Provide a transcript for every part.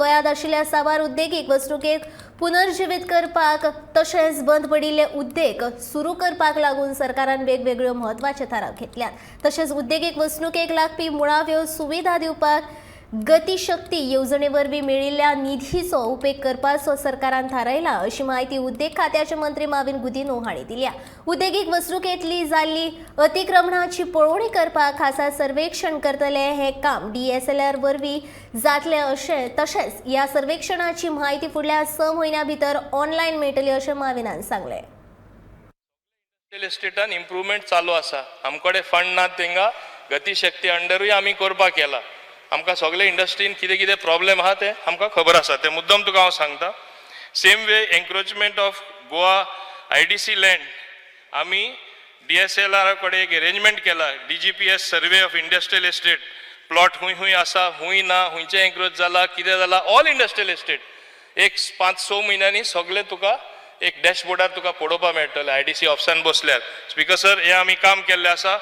गोंयांत आशिल्ल्या साबार उद्देगीक वसणुकेक पुनर्जिवीत करपाक तशेंच बंद पडिल्ले उद्देग सुरू करपाक लागून सरकारान वेगवेगळ्यो म्हत्वाचे थाराव घेतल्यात. तशेंच उद्देगीक वसणुकेक लागपी मुळाव्यो सुविधा दिवपाक गतिशक्ती येवजणे वरवीं मेळिल्ल्या निधीचो उपेग करपाचो सरकारान थारायला, अशी म्हायती उद्देग खात्याचे मंत्री माविन गुदिन्हो हांणी दिल्या. उद्देगीक वसणुकेंतली जाल्ली अतिक्रमणाची पळोवणी करपाक खासा सर्वेक्षण करतले. हें काम डीएसएलआर वरवीं जातलें अशें, तशेंच ह्या सर्वेक्षणाची म्हायती फुडल्या 6 म्हयन्यां भितर ऑनलायन मेळटली, अशें माविनान सांगलें. रियल इस्टेटान इम्प्रुवमेंट चालू आसा. आमकडे फंड ना, तेंगा गतिशक्ती अंडरूय आमी करपाक केला. आमकां सगळे इंडस्ट्रीन कितें कितें प्रॉब्लेम आहा ते आमकां खबर आसा. ते मुद्दम तुका हांव सांगता. Same way, encroachment of Goa IDC land, आमी डीएसएलआर कडेन एक अरेंजमेंट केला. DGPS survey of industrial estate plot खूंय खूंय आसा, खूंय ना, खुंयचें एन्क्रोच जाला, कितें जाला, ऑल इंडस्ट्रियल इस्टेट एक 5-6 म्हयन्यांनी सगळें तुका एक डॅशबोर्डार तुका पळोवपाक मेळटलें आयडीसी ऑफिसान बसल्यार. स्पिकर सर, हें आमी काम केल्लें आसा.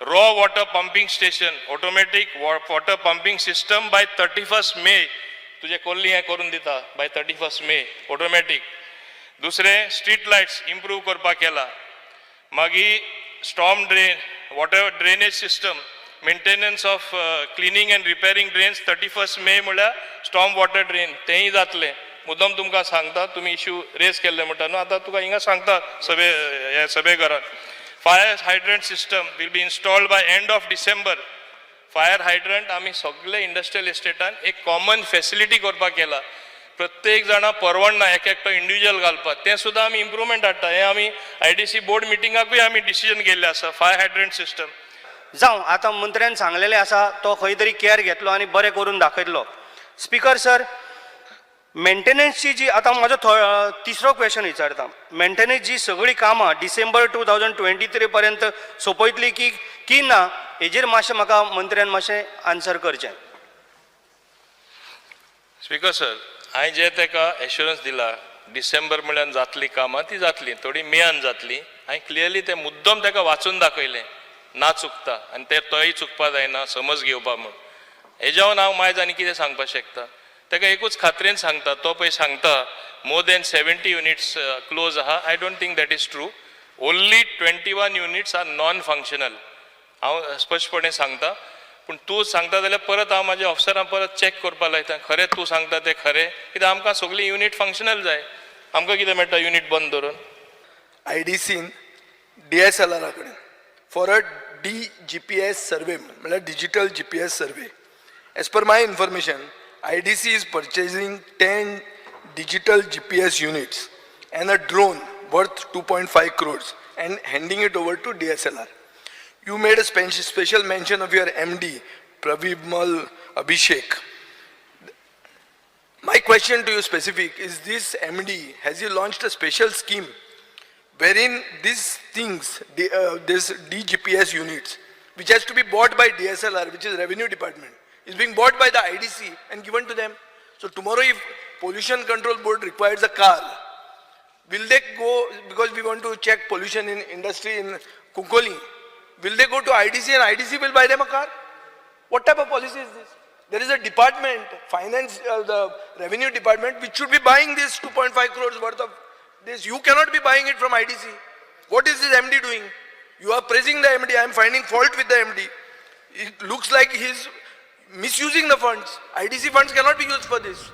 Raw water pumping station, automatic water pumping system by 31 May तुजें कोल्ली हें करून दिता, by 31 May automatic. दुसरें, स्ट्रीट लायट्स इम्प्रूव करपाक केला. मागीर storm drain, water drainage system, maintenance of cleaning and repairing drains 31 May, म्हळ्यार स्टॉर्म वॉटर ड्रेन तेंय जातलें. मुद्दम तुमकां सांगता, तुमी इश्यू रेज केल्ले म्हणटा न्हू, आतां तुका हिंगा सांगता सभे हे सभेघरात. Fire hydrant system will be installed by end of December. Fire hydrant आमी सगळे इंडस्ट्रियल इस्टेटान एक कॉमन फेसिलिटी करपाक केला. प्रत्येक जाणा परवडना एक एकटो इंडिविज्युअल घालपाक. तें सुद्दां आमी इम्प्रुवमेंट हाडटा. हें आमी आयडीसी बोर्ड मिटिंगाकूय आमी डिसिजन घेल्लें आसा, फायर हायड्रंट सिस्टम. जावं, आतां मंत्र्यान सांगलेलें आसा, तो खंय तरी केअर घेतलो आनी बरें करून दाखयतलो. स्पिकर सर, मेंटेनन्सची जी आतां म्हाजो तिसरो क्वेश्चन विचारता, मेंटेनन्स जी सगळीं कामां डिसेंबर 2023 पर्यंत सोंपयतली की की ना, हेजेर मातशें म्हाका मंत्र्यान मातशें आन्सर करचें. स्पिकर सर, हांवें जे ताका एश्युरन्स दिला, डिसेंबर म्हळ्यार जातली कामां, ती जातली, थोडी मेयान जातली. हांवें क्लियरली तें मुद्दम ताका वाचून दाखयलें, ना चुकता आनी ते तोय चुकपा जायना, समज घेवपा म्हूण. हेज्यावन हांव मायज आनी कितें सांगपाक शकता? ताका एकूच खात्रेन सांगता, तो पळय सांगता more than 70 units close आहा. I don't think that is true. Only 21 units are non functional, हांव स्पश्टपणे सांगता. पूण तूं सांगता जाल्यार परत हांव म्हाज्या ऑफिसरांक परत चॅक करपा लायता, खरें तूं सांगता तें खरें. कित्याक आमकां सगळीं युनीट फंक्शनल जाय. आमकां कितें मेळटा युनीट बंद दवरून? आयडीसीन डीएसएलआरा कडेन for a DGPS survey, म्हळ्यार digital GPS survey. As per my information, IDC is purchasing 10 digital GPS units and a drone worth 2.5 crores and handing it over to DSLR. You made a special mention of your MD, Pravimal Abhishek. My question to you specific is, this MD, has he launched a special scheme wherein these things, this DGPS units, which has to be bought by DSLR, which is revenue department, is being bought by the IDC and given to them? So tomorrow if Pollution Control Board requires a car, will they go, because we want to check pollution in industry in Cuncolim, will they go to IDC and IDC will buy them a car? What type of policy is this? There is a department, finance, the revenue department, which should be buying this 2.5 crores worth of this. You cannot be buying it from IDC. What is this MD doing? You are praising the MD. I am finding fault with the MD. It looks like he is misusing the funds. IDC funds cannot be used for this.